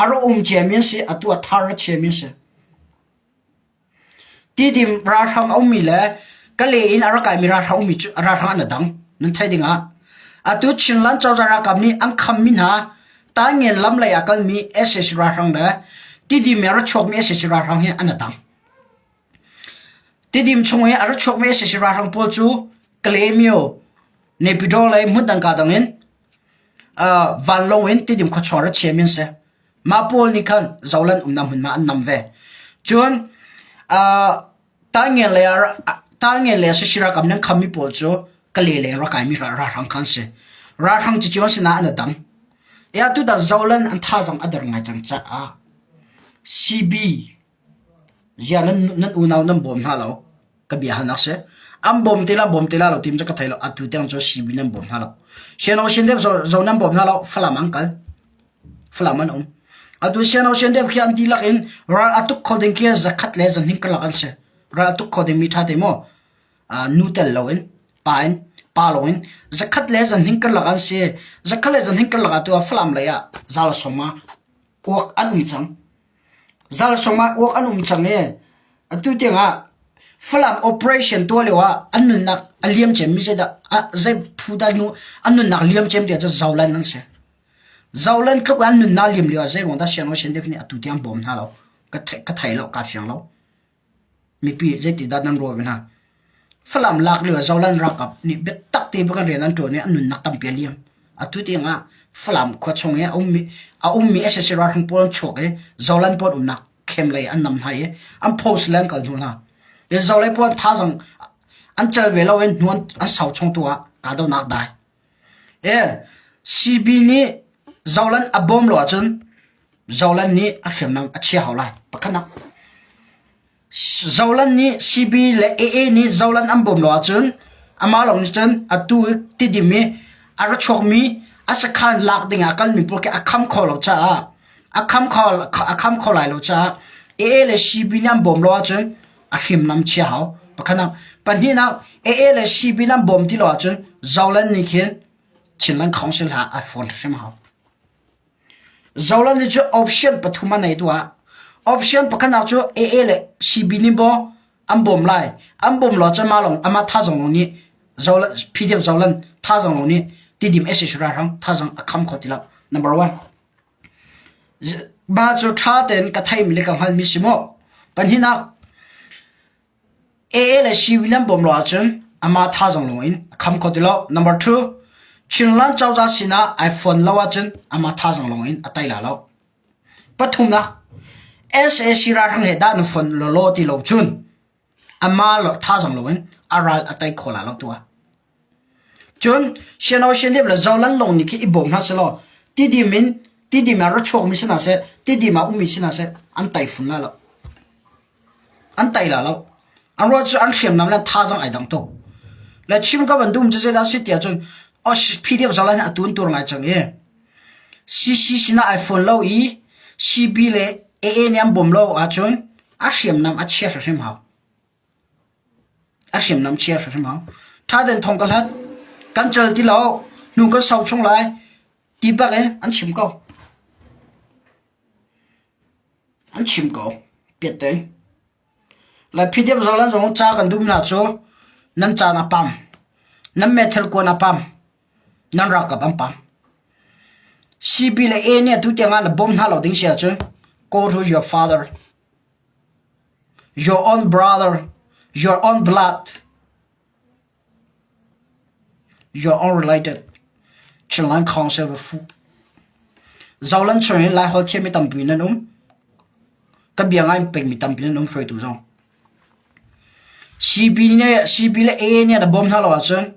a ro um cia mi an si atu a thar a chia mi an si Tidim ralhrang a ummi le Kale in a rak kaimi ralhrang ummi cu ralhrang an i dang. Nan theih ding ah. Atu Chinland cozah ralkap nih an khammi hna Taingen lam lei ah kalmi sac ralhrang le Tidim i a ra chuakmi sac ralhrang hi an i dang. Tidim chung i a ra chuakmi sac ralhrang pawl cu Kalaymyo, Naypyidaw lei hmun dang ka dang in uh, vanlawng in Tidim khuachung a ra chiami an si. Mah pawl nih khan Zoland umnak hmunhma an nam ve. Cun uh, Taingen lei ah Taingen lei Sisi ralkap nih an khammi pawl cu Kale lei rak kaimi ralhrang kha an si. Ralhrang cicio an si nain an i dang. E atu dah Zoland an thazaang a der ngai cang caah CB zia nan nan unau nan bawm hna lo ka bia halnak si. An bawm te la bawm te la lo tim cu ka thei lo atu tiang cu CB nan bawm hna lo. Siano sin deuh zo nan bawm hna lo Falam an kal. Falam an um. Atu CNO CNDF khi an dihlak in ral a tuk kho ding khi zakhat le zahnih karlak an si. Ral a tuk kho ding mi ṭha te maw? Nu tel loin pa in pa lawng in zakhat le zahnih karlak an si. Zakhat le zahnih karlak ah tu ah Falam lei ah zal sawm ah uak an um cang. Zal sawm ah uak an um cang i atu tiangah Falam operation tuah lio ah an nunnak a liam cemmi zeidah zei phu dah nu an nunnak liam cem tiah cu Zoland an si. Zoland tluk an nunnak liam lio ah zeiruang dah Siangro Sendef nih atu tiang bawm hna lo. Ka thei, ka thei lo, kaa fiang lo. Mipi zeiti dah nan ruah ve hna? Falam lak lio ah Zoland ralkap nih biatak te kan rian an ṭuan i an nunnak tampi a liam. Atu tiang ah Falam khua chung i a ummi a ummi sac ralhrang pawl an chuak i Zoland pawl umnak khem lei an nam hna i an post le an kal hnu hna. I Zolei pawl thazaang an cal ve lo in hnu an sau chung tu ah kahdohnak dai. E CB nih Zoland a bawm lo ahcun Zoland nih a hriamnam a chia hau lai. Pakhatnak. Zoland nih CB le AA nih Zoland an bawm lo ahcun amah lawng nih cun atu tidim i a ra chuakmi a sakhan lak ding ah kalmi pawl khi a kham kho lo caah a kham kho a kham kho lai lo caah AA le CB nih an bawm lo ahcun a hriamnam chia hau. Pakhatnak. Pahnihnak AA le CB nih an bawm ti lo ahcun Zoland nih khin Chinland Council ha a phone hrim hau. Zoland nih cu option pathum a nei tuah. Option pakhatnak cu AA le CB nih maw an bawm lai. An bawm lo cun mah lawng amah thazang lawng nih Zoland PDF Zoland thazang lawng nih Tidim SH ralhrang thazang a kham kho ti lo. Number one. Mah cu ṭha tein ka theimi le ka hngalhmi si maw? Pahnihnak AA le CV nan bawm lo ahcun amah thazang lawng in a kham kho ti lo. Number two, Chinland cozah sinah ai fon lo ahcun amah thazang lawng in a tei la lo. Pathumnak, sac ralhrang he dah na fon lawlaw ti lo cun amah thazang lo in a ral a tei kho la lo tu ah. Cun Siano Sianliap le Zolan lawng nih khi i bawm hna selaw tidim in tidim ah ra chuakmi si hna seh, tidim ah ummi si hna seh, an tei fun la lo. An tei la lo. An ruah cu an hriamnam le an thazaang ai dang tuk. Le chim ka van dum cu zeidah si tiah cun PDF Zolan hi a tun tur ngai cang i CC sinah ai phone lo i CB le AA nih an bawm lo ahcun a hriamnam a chia hrimhrim hau. A hriamnam chia hrimhrim hau. Ṭha tein thong ka hlat. Kan cal ti lo. Hnu kan sau chung lai. Ti bak in an chim ko. An chim ko. Piatte. Lai PDF zolan zong ca kan dum hna cu nan caan a pam. Nan meithal kuan a pam. Nan ralkap an pam. CB le A nih atu tiang ah na bawm hna lo ding si ahcun go to your father, your own brother, your own blood, your own related. Chinland Council va fuh. Zoland chung in Laiholh thiammi tampi nan um. Ka bia ngai pengmi tampi nan um hruaitu zong. CB nih CB le AA nih na bawm hna lo ahcun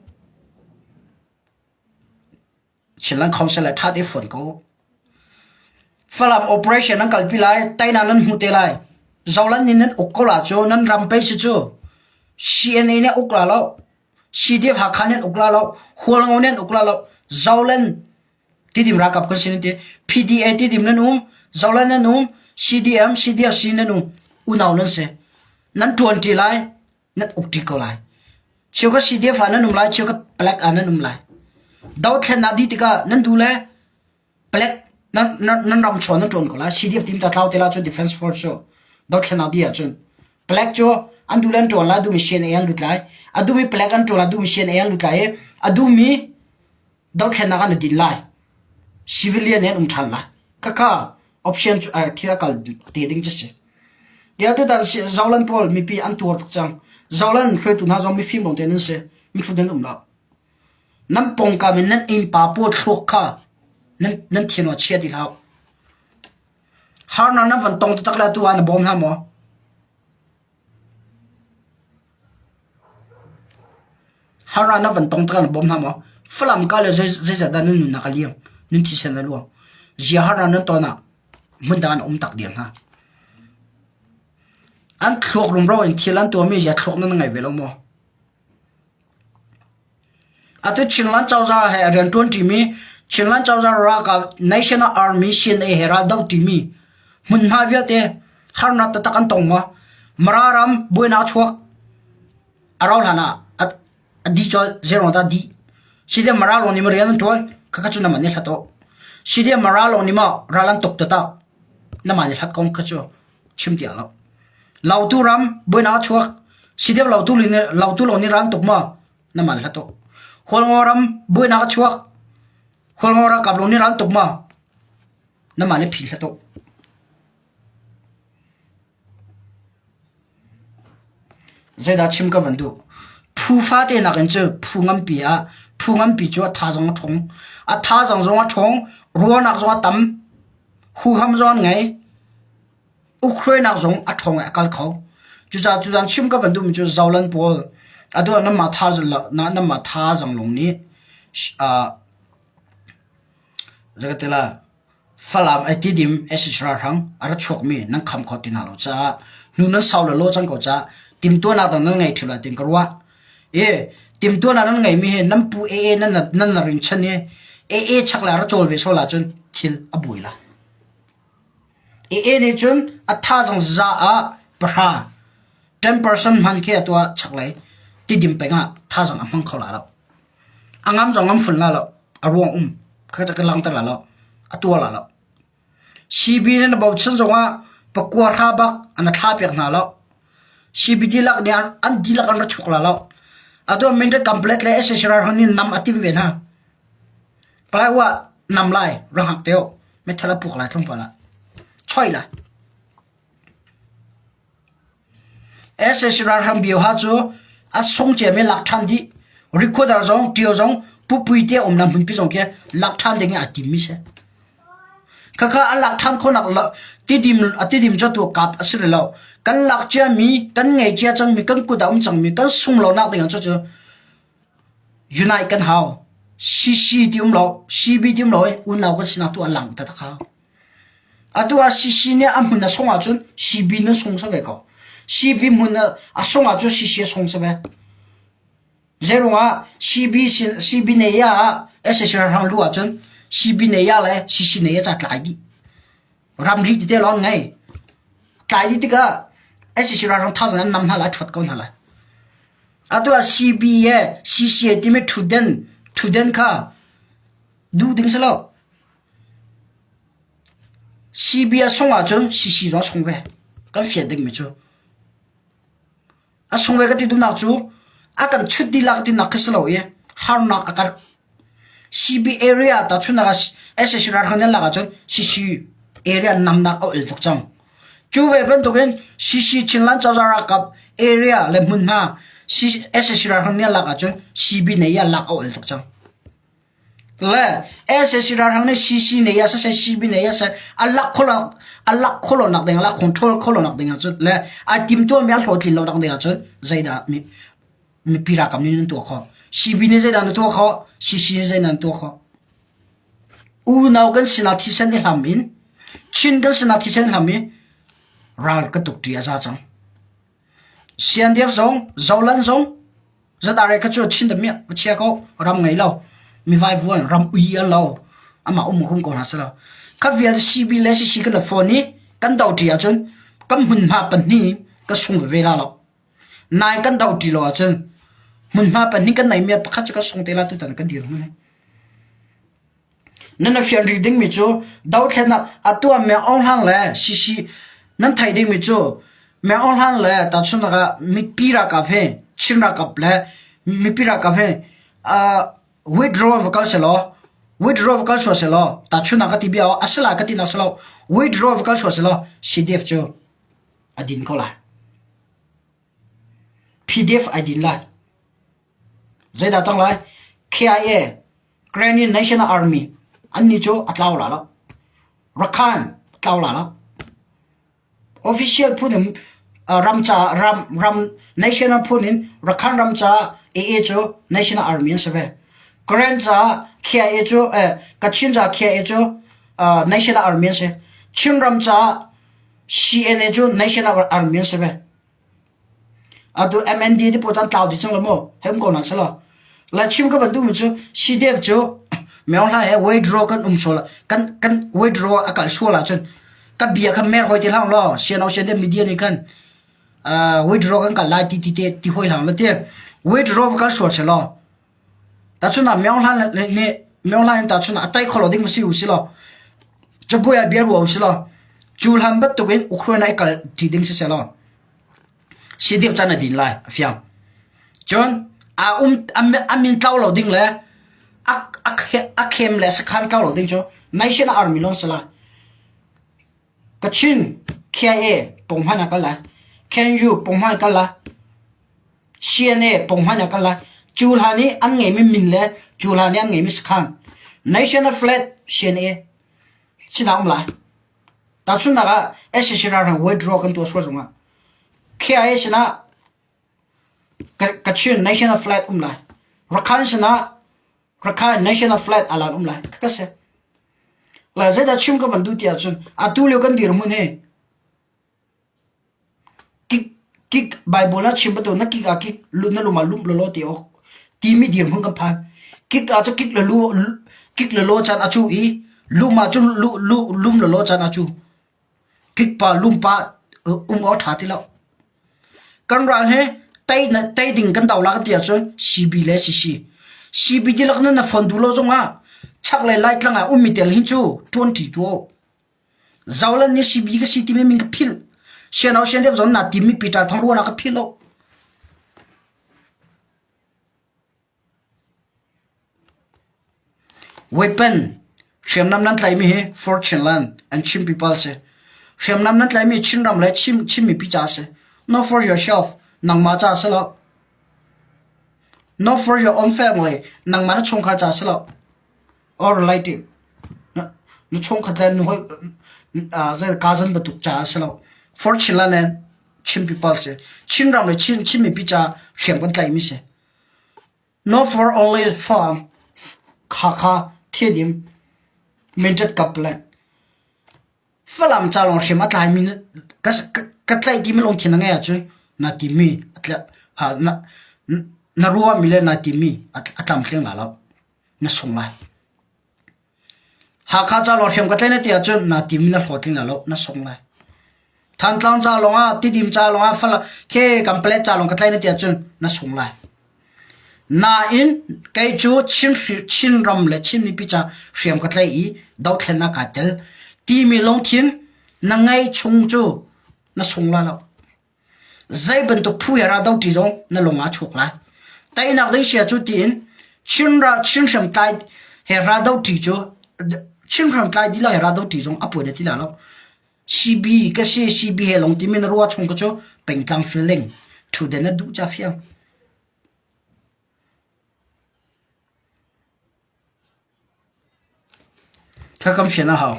Chinland Council le ṭha te fawn ko. Falam operation nan kalpi lai, teinak nan hmu te lai. Zoland nih nan uk ko la cu, nan ram pei si cu. CNA nih uk la lo. CDF Hakha nih an uk la lo. Hualngo nih an uk la lo. Zoland tidim ralkap kan si nan ti. PDA tidim nan um. Zoland nan um. CDM, CDFC nan um. Unau nan si. Nan ṭuan ṭi lai. Nan uk ṭi ko lai. Cheukhat CDF ah nan um lai, cheukhat palek ah nan um lai. Dothlennak dih tikah nan duh le palek nan, nan, nan ram chawn nan ṭuan ko lai. CDF team ta thlau te la cu Defense Force cu dothlennak dih ahcun palek cu an duh le an ṭuan lai, a duhmi CNA an lut lai. A duhmi palek an ṭuan lai, a duhmi CNA an lut lai i a duhmi dothlennak ah na din lai. Civilian in um ṭhan lai. Khakha option cu thil a kal te ding cu si. Tiah tutan Zolan pawl mipi an tuar tuk cang. Zolan hruaitu hna zong mifim lawng te nan si. Mihrut nan um lo. Nan pongkam in nan innpa pawl thluak kha nan nan thian chia ti hlah. Harnak nan van tong taktak le atu ah na bawm hna maw? Harnak na van tong tikah na bawm hna maw? Falam ka le zeizat dah nan nunnak a liam, nan thisen a luang. Zia harnak nan ton ah hmundang an um tak diam hna. An thluak rumro in thil an tuahmi zia thluak nan ngei ve lo maw? Atu Chinland cozah he rian ṭuanṭimi. Chinland cozah ralkap National Army CNA he ral do ṭimi hmunhma vialte harnak taktak an tong maw? Mara ram buainak a chuak. A rau hlan ah a dih colh. Zeiruang dah dih? CDM Mara lawng nih maw rian an ṭuan? Khakha cu namah nih hlat awk. CDM Mara lawng nih maw ral an tuk taktak? Namah nih hlat kong kha cu chim ti lo. Lautu ram buainak a chuak. CDM Lautu Lautu lawng nih ral an tuk maw? Namah nih hlat awk. Hualngo ram buainak a chuak. Hualngo ralkap lawng nih ral an tuk maw? Namah nih phi hlat awk. Zeidah chim ka van duh? Phu fate nakin cu phu nganpi ah phu nganpi cu a thazaang a ṭhawng. A thazaang zong a ṭhawng, ruahnak zong a tam, huham zong an ngei, ukhruainak zong a ṭhawng i a kal kho. Cucaah tuzaan chim ka van duhmi cu Zoland pawl atu ah nanmah nanmah thazaang lawng nih uh, zei ka ti lai, Falam ai Tidim sac ralhrang a ra chuakmi nan kham kho ti hna lo caah hnu nan sau le law cang ko caah timtuahnak dang nan ngei ṭheo lai tiin ka ruah. I timtuahnak nan ngeimi hi nan pu AA nan nan na ringchan i AA chak le a ra cawl ve sual ahcun thil a buai la. AA nih cun a thazaang za ah pahra 10% hman khi atu ah chaklei Tidim peng ah thazaang a hmang kho la lo. A ngam zong ngam ful la lo. A ruang um. Kha ka langter la lo. A tuar la lo. CB na bochan zongah pakua hra bak an thla piak hna lo. CB dihlak nih an dihlak an ra chuk la lo. Atu Mindat Complete le SSR hon in nam a tim ve hna. Palai wa nam lai ra hak teo. Meithal a puk lai tlawmpal ah. Choi lai. Sac ralhrang bioha cu a sung ciami lak ṭhan dih. Recorder zong, ṭio zong, pupui te umnak hmunpi zong khi lak ṭhan ding in aa timmi si. Khakha an lak ṭhan khawhnak tidim, a tidim cu atu kap a si rih lo. Kan lak ciami, kan ngei cia cangmi, kan kut ah um cangmi, kan sung lonak ding ah cucu unite kan hau. CC ti um lo, CB ti um lo i unau kan sinak tu a lang taktak hau. Atu ah CC nih a hmun a sung ahcun CB na sung sa ve ko. CB hmun a sung ahcun CC a sung sa ve. Zeiruangah CB sin CB nei ah SSR rang lu ahcun CB nei ah le CC nei ah ca tlai dih. Ramri tete lawng ngei. Tlai dih tikah SSR rang thazang an nam hna lai ṭhuat ko hna lai. Atu ah CB he CC timi ṭhutden ṭhutden kha duh ding si lo. CB a sung ahcun CC zong a sung ve. Kan fian dingmi cu. A sung ve ka ti duhnak cu a kan chut dihlak tinak khi si lo i harnak a karh. CB area tahchunhnak ah sac ralhrang nan lak ahcun CC area namnak a ul tuk cang. Cu ve bantukin CC Chinland cozah ralkap area le hmunhma sac ralhrang nan lak ahcun CB nei ah lak a ul tuk cang. Le sac ralhrang nih CC nei ah siseh CB nei ah siseh a lak khawh a lak khawh lonak ding ah control khawh lonak ding ahcun le ai timtuahmi a hlawhtlin lonak ding ahcun zeidah mipi ralkap nih nan tuah khawh? CB nih zeidah na tuah khawh? CC nih zeidah nan tuah khawh? Unau kan sinah thisen i hlam in Chin kan sinah thisen hlam i ral ka tuk ṭi a za cang. CNDF zong, Zoland zong ZRA kha cu Chin damiah va chia ko ram ngei lo mi vaivuan ram ui an lo amah um rum ko hna silo kha vial CB le CC kan la phone i kan do ṭi ahcun kan hmunhma pahnih ka sung ve la lo nai kan do ṭi lo ahcun hmunhma pahnih kan nei mi pakhat cu kan sung te la tutan kan dir hmun Nan i fian rih dingmi cu dothlennak a tuah Meng Aung Hlaing le CC nan theih dingmi cu Meng Aung Hlaing le tahchunhnak ah mipi ralkap he Chin ralkap le mipi ralkap he uh, withdraw va kal selaw withdraw va kal sual selaw tahchunhnak ka ti bia a si lai ka ti nak si lo withdraw va kal sual selaw CDF cu a din ko lai. PDF ai din lai. Zeidah tang lai? KIA Granny National Army annih cu a tlau la lo. Rakhine a tlau la lo. Official phun in ram ca ram ram national phun in Rakhine ram ca AA cu National Army an si ve. Karen ca KIA cu eh, Kachin ca KIA cu uh, National Army an si. Chinram ca CNA cu National Army an si ve. Atu MND te pawl cu an tlau dih cang lo maw? Hei um ko hna selaw. Lachim ka van duhmi cu CDF cu. Myo Hla he withdraw kan um sual kan kan withdraw a kal sual ahcun ka bia kha mer hoi ti hlah law siano sian te media nih khan uh, withdraw kan kal lai ti ti te ti hoi hlang lo ti withdraw va kal sual se law ta chun ah Myo Hla nih Myo Hla in ta chun ah a tai kholo ding ma si u si law cabuai ah bia rua u si law cu hlan bantuk in Ukraine ah i kal ti ding si se law si deuh caan a din lai a fiang. Cun a um a min tlau lo ding le a a khem le sakhan tlau lo ding cu nation army lawng si lai. Kachin KIA ponghman a kal lai. KNU ponghman a kal lai. CNA ponghman a kal lai. Cu hlan i an ngeimi min le cu hlan i an ngeimi sakhan national flag CNA sinah um lai. Tahchunhnak ah SAC ralhrang withdraw kan tuah sual zongah KIA sinah Kachin national flag um lai. Rakhine sinah Rakhine national flag alan um lai. Ka si. La zeidah chim ka van duh ti ahcun atu lio kan dirhmun hi kik kik Bible ah chim bantuk na kik ah kik na lum ah lum lawlaw ti awk timi dirhmun kan phan. Kik ah cu kik le lu kik le law caan a cu i lum ah cun lu lu lum le law caan a cu. Kik pa lum pa um awk ṭha ti lo. Kan ral hi tei na tei ding kan do la kan ti ahcun CB le CC. CB dihlak nan na fon duh lo zongah chaklei Laitlang ah ummi tel hin cu ṭuan ṭi tu. Zolan nih CB ka si timi min ka philh. Siano sian deuh zon na timi Peter Thang ruan ah ka philh lo. Weapon hriamnam nan tlaimi hi for Chinland and Chin people si. Hriamnam nan tlaimi Chinram le Chin Chin mipi ca si. Not for yourself, nangmah ca si lo. Not for your own family, nangmah na chungkhar ca si lo. Or relative, na chungkhat le nu hoi uh, cousin bantuk ca si lo. For Chinland and Chin people si. Chinram le Chin Chin mipi ca hriam kan tlaimi si. Not for only farm Hakha Tedim Mindat Kaplan Falam ca lawng hrim a tlaimi ka ka tlaih timi lungthin na ngeih ahcun na timi na na ruahmi le na timi a tlamtling la lo na sung lai. Hakha ca lawng hriam ka tlaih na ti ahcun na timi na hlawhtling la lo na sung lai. Thantlang ca lawngah Tidim ca lawngah Falam khi Kanpalet ca lawng ka tlaih na ti ahcun na sung lai. Nain kei cu Chin Chinram le Chin mipi ca hriam ka tlaih i dothlennak kaa tel timi lungthin na ngei chung cu na sung la lo. Zei bantuk phu he ra doṭi zong na lung ah chuak lai. Teinak ding sia cu tiin Chin ral Chin hriamtlai he ra doṭi cu Chin hriamtlai dihlak he ra doṭi zong a puai na ti la lo. CB ka si CB he lawng timi na ruah chung ka cu pengtlang feeling ṭhutden na duh ca fiang. Kha kan fian a hau.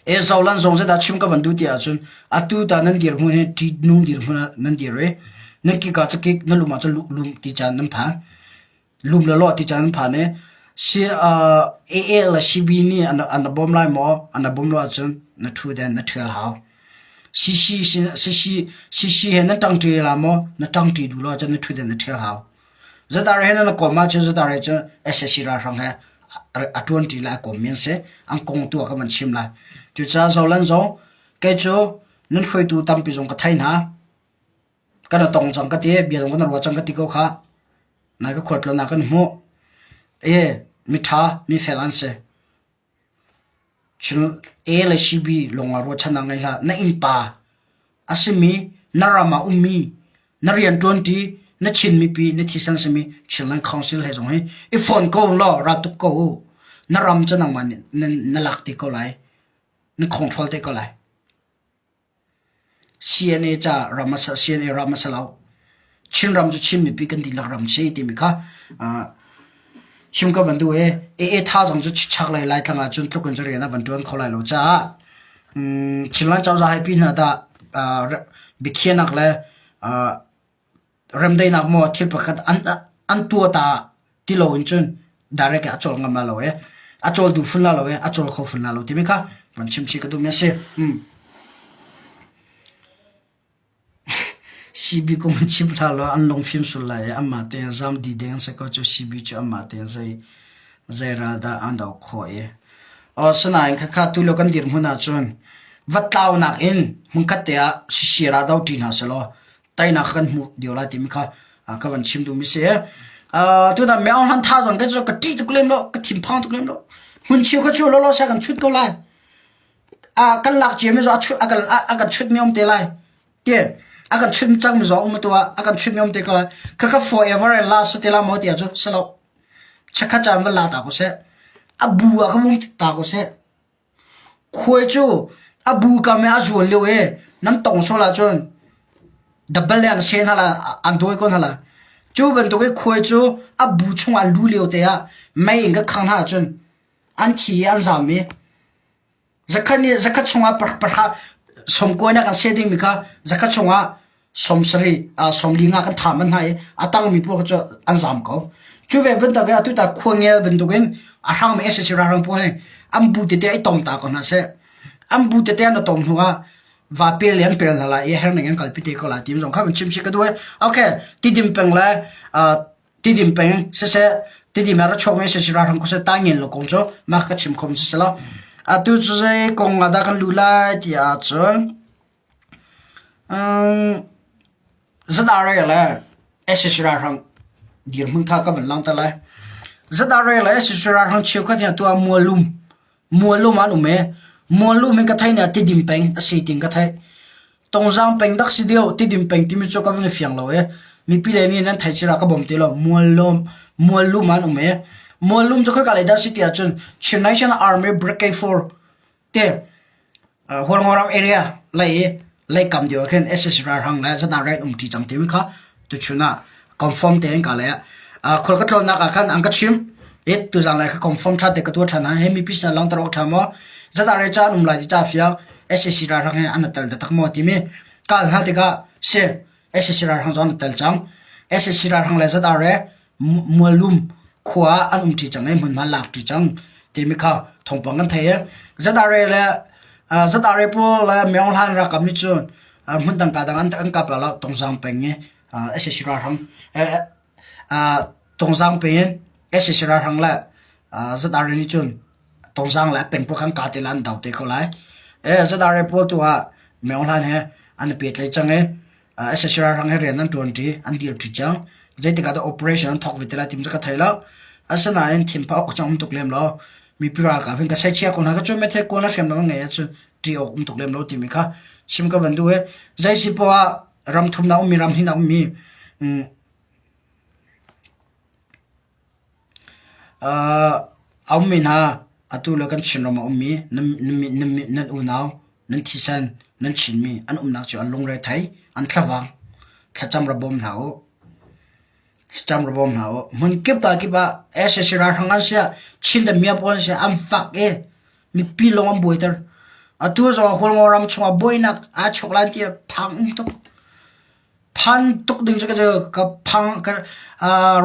E zolan zong zeidah chim ka van duh ti ahcun atu ta nan dirhmun hi ṭihnung dirhmun ah nan dir i nan kik ah cakik na lum ah cun lum ti caan nan phan. Lum le lawh ti caan nan phan i si uh, AA le CB nih an an na bawm lai maw an na bawm lo ahcun na ṭhu den na ṭhial hau. CC CC CC he na ṭangṭi la maw na ṭangṭi duh lo ahcun na ṭhu den na ṭhial hau. Zadar he na kawm ahcun zadar he cun SAC ralhrang he a ṭuanṭi le a kawmmi an si. An kong tu ah ka van chim lai. Cucaah Zolan zong kei cu nan hruaitu tampi zong ka thei hna. Kan i tong cang ka ti, bia zong kan ruah cang ka ti ko kha. Nai ka khualtlawn ah kan hmuh. E miṭha, mifel an si. Cun A le CB lawngah ruahchannak ngei hlah. Na innpa a simi, na ram ah ummi, na rianṭuanṭi, na Chin mipi, na thisen simi Chinland Council he zong hi i fon ko law ra tuk ko u. Na ram cu nangmah nih na lak te ko lai. Na control te ko lai. CNA ca ram a CNA ram a si lo. Chinram cu Chin mipi kan dihlak ram si timi kha chim ka van duh i AA tha zong cu chaklei Laitlang ah cun tluk in cu rian a van ṭuan kho lai lo caah Chinland cozah hai pi hna dah biakhiahnak le remdaihnak maw thil pakhat an an tuah ta ti lo in cun direct a cawl ngam la lo e a cawl duh fun la lo e a cawl kho fun la lo timi kha van chim chih ka duh mi a si. Mm. CB kong chim hlah law an lungfim sul lai i anmah tein zam dih deng an si ko cu CB cu anmah tein zei. Zei ral dah an doh khawh i? Asinain khakha tulio kan dirhmun ahcun va tlaunak in hmunkhat te ah sisir ah do ṭi hna sehlaw teinak kan hmuh dio lai timi kha ka van chim duhmi si. Tutan Myo Han tha zong ka cu ka ṭih tuk lem lo, ka thinphang tuk lem lo. Hmun cheu kha cu lawlaw seh kan chut ko lai. Kan lak ciami zong a chut a kan a kan chutmi um te lai. Ti a kan chut cangmi zong um tu ah a kan chutmi um te ko lai. Khakha forever and last te la maw ti ahcun si lo. Chikkhat caan van la ta ko seh. A bu ah ka vung ta ko seh. Khuai cu a bu kam i a zuan lio i nan tong sual ahcun double le an seh hna la, an dawi ko hna la. Cu bantuk i khuai cu a bu chung ah lu lio te ah mei in ka khang hna ahcun an thi i an zam i Zakhat nih zakhat chungah pahra sawmkua in a kan seh dingmi kha zakhat chungah sawmsarih sawmli nga kan thah manh hna i a tangmi pawl kha cu an zaam ko. Cu ve bantuk in atu ta khuangel bantukin a hrangmi SAC ralhrang pawl hi an bu tete i tom ta ko hna seh. An bu tete an tom hnu ah va pel le an pel hna lai i her ning an kalpi te ko lai ti zong kha kan chim si ka duh. Okay, tidim peng le Tidim peng siseh Tidim ah ra chuakmi siseh ralhrang khuaseh taingen lo kong cu mah ka chim khom si lo. Atu cu zei kong ah dah kan lu lai ti ahcun um, ZRA le SSC ralhrang dirhmun kha ka van langhter lai. ZRA le SSC ralhrang cheukhat hi atu ah Mualum Mualum an um i Mualum hi ka theih nih Tidim peng a si tin ka theih. Tongzaang peng dak si deuh Tidim peng timi cu ka van i fiang lo i mipi lei nih nan theih cira ka bawm ti lo. Muallum Muallum an um i Muallum cu khoika lei dah si ti ahcun Chin National Army Brigade 4 te Hualngoram area lei i leikam deuh ah khin SSC ralhrang le zatnak rian um ṭi cang timi kha tuchun ah confirm tein ka leh. Khual ka tlawnnak ah khan an ka chim i tuzaan lai kha confirm ṭha te ka tuah ṭhan ah hei mipi sin langhter awk ṭha maw zatnak rian ca an um lai ti ca fiang SSC ralhrang he an tel taktak maw timi kal hna tikah si SSC ralhrang zong an tel cang. SSC ralhrang le ZRA Muallum khua ah an umṭi cang i hmunhma lak ṭi cang timi kha thawngpang kan theih i ZRA le ZRA pawl le Myo Hlan ralkap nih cun hmun dang ka dang an kap la lo Tongzang peng i SAC ralhrang Tongzang peng in SAC ralhrang le ZRA nih cun Tongzang le peng pawl khan ka te la an do te ko lai. ZRA pawl tu ah Myo Hlan he an i pehtlaih cang i SSC ralhrang he rian an ṭuanṭi, an dirṭi cang. Zeitik ah dah operation an thawk ve te lai timi cu ka thei lo. Asinain thinphah awk cang um tuk lem lo. Mipi ralkap hin ka seichia ko hna ka cu methei kawl na hriamnam an ngeih ahcun ṭih awk um tuk lem lo timi kha chim ka van duh i zei si poah ah ram thumnak ummi ram hnih ummi A ummi hna atu le kan Chinram ah ummi nan unau, nan thisen, nan Chinmi an umnak cu an lungre thei, an thlavang, thlacam ra bawm hna u. Thlacam ra bawm hna u. Hmun kip ka kip ah SAC ralhrang an siah, Chin damiah pawl an siah an fak i mipi lawng an buaiter. Atu zong Hualngo ram chungah buainak aa chuak lai ti phang um tuk. Phan tuk ding cu ka phang ka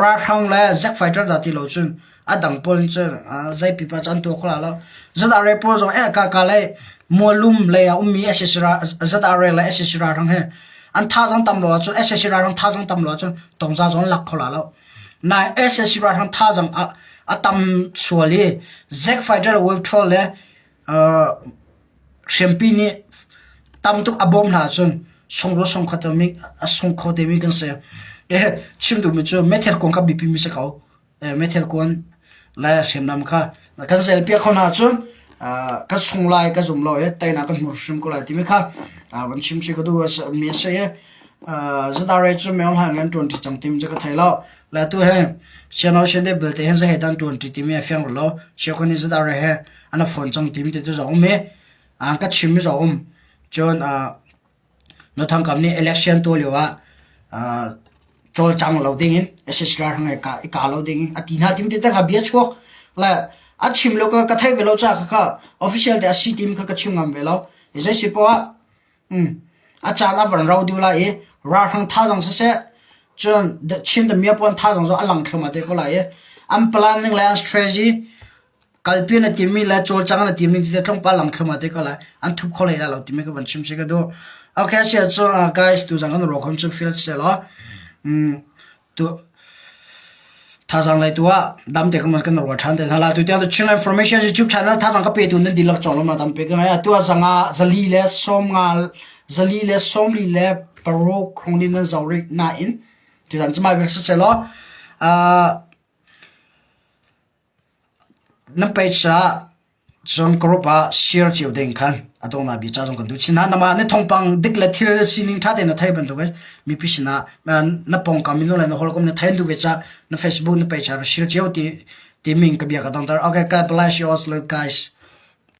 ralhrang le Zack fighter dah ti lo cun a dang pawl cun zei pipa cu an tuah kho la lo. ZRA pawl zong eh ka ka lei mualum lei ah ummi ZRA le SAC ralhrang he an thazaang tam lo ahcun SAC ralhrang thazaang tam lo ahcun tongza zong an lak kho la lo. Nain SAC ralhrang thazaang a tam sual i Zack fighter le Wave Troll le Hriampi nih tam tuk a bawm hna ahcun sunglaw sung kho temi a sung kho temi kan si. Chim duhmi cu meithal kuang kha biapimi si ko. Meithal kuan le hriamnam kha kan zel piak kho hna ahcun kan sung lai ka zum lo i teinak kan hmu hrim ko lai timi kha van chim chih ka duh mi a si i ZRA cu Myo Hlan an ṭuan ṭi cang timi cu ka thei lo. Le atu hi Siano Sian belte hin zei he dah an ṭuan ṭi timi a fiang rih lo. Chiakhun nih ZRA he an phone cang timi te cu zong um i an ka chim mi zong um. Cun na thangkam nih election tuah lio ah cawlcang lo ding in SSR hang i ka lo ding in a ti hna timi te kha bia chuak le a chim lo ka ka thei ve lo ca kha kha official te a si timi kha ka chim ngam ve lo. Zei si poah A caan a van rau deuh lai i ralhrang thazaang siseh, cun Chin damiah pawl thazaang zong a lang thluahmah te ko lai i an plan ning le an strategy kalpi na timmi le cawlcang na timmi tete tlawmpal lang thluahmah te ko lai. An thup kho hlei lai lo timi ka van chim si ka duh. Okay, si ahcun uh, guys, tuzaan kan ruak hon cu feel seh law. Mm, tu. Thazang lei tu ah dam te kan kan rual ṭhan te hna la. Tu tiang Chin Information YouTube channel thazang ka petu nan dihlak cawng lama tam pe ka ngai. Atu ah zanga zali le sawmnga 436 hrong din nan zo rik nain tutan cumai vek siselaw nan page ah cun group ah share cio ding khan a dongnak bia ca zong kan duh chin hna. Namah na thawngpang dik le thil sining ṭha tein na thei bantuk in mipi sinah na pawngkam minung le na hawikom na thei an duh ve caah na Facebook na page ah share cio ti ti min ka bia ka dongter. Okay, God bless you all guys.